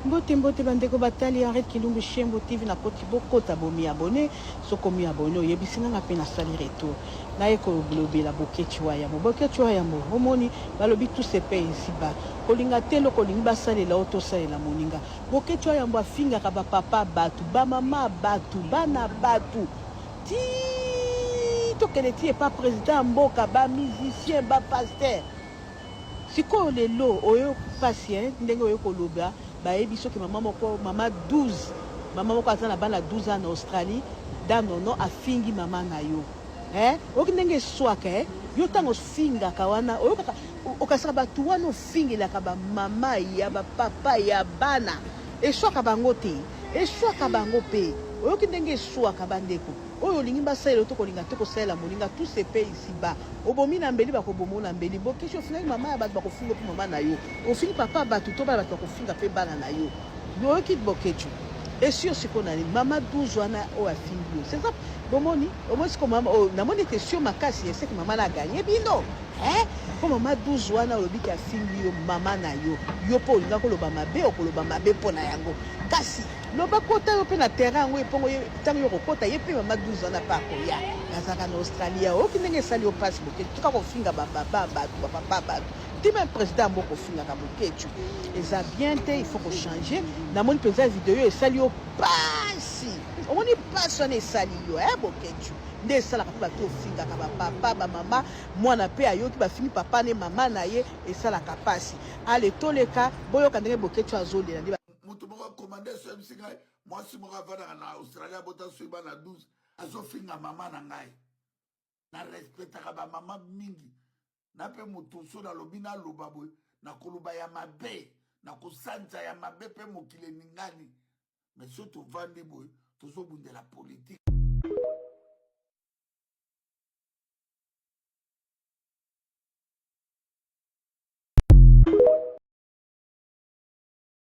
Mbote mbote bandeko batali Henriette Kilumbu Shembo TV na koti bokota bomi abonné soko mi abonné oyebisi nga nga pe nasali retour naye kolobela Boketshu wa yambo. Boketshu wa yambo omoni balobi tout se paye ici bas kolinga te eloko olingi basalela yo tosalela moninga. Boketshu wa yambo afingaka ba papa batu ba mama batu bana batu ti tokende ti epa president ya mboka ba musiciens ba pasteurs. Sikoyo lelo oyo pasi hein ndenge oye koloba bayebi soki mama moko mama 12 mama moko aza na bana 12 ans na Australie da nono afingi mama na yo hein oyoki ndenge eswaka hein yo ntango ofingaka wana oyokaka okasaka bato wana ofingelaka ba mama ya ba papa ya bana eswaka bango te eswaka bango pe oyoki ndenge eswaka bandeko Oyo olingi basalela yo to kolinga te kosalela moninga tout se paie ici bas obomi na mbeli bakobomo na mbeli bokesho ofingaki mama ya bato bakofinga yo pe mama na yo ofingi papa ya bato to bana bato bakofinga pe bana na yo oyoki boketshu esui yo sikoyo na nini mama 12 wana oyo afingi yo c'est ça bomoni omoni sikoyo mama oyo namoni ete esui yo makasi eseke mama na gagne bino eh po mama 12 wana olobi ke afingi yo mama na yo yo po olinga koloba mabe okoloba mabe mpo na yango kasi Loba kota yo pe na terrain yango epongo ye tango yo okokota ye pe mama 12 wana pe akoya azalaka na Australia oyoki ndenge esali yo pasi boketshu tika kofinga ba baba batu ba papa batu ti meme president ya mboka ofingaka boketshu eza bien te il faut ko changer namoni penza video esali yo pasi omoni pasi wana esali yo eh boketshu nde esalaka pe batu ofingaka ba papa ba mama mwana pe ayoki bafingi papa ne mama na ye esalaka pasi ale toleka boyoka ndenge boketshu azolela nde moto moko akomande so ayebisi ngai mwasi moko avandaka na australie abota soki bana 12 azofinga mama na ngai na respectaka bamama mingi na mpe moto so nalobi naloba boye nakoloba ya mabe nakosanza ya mabe mpe mokili eningani me so tovandi boye tozobundela politike.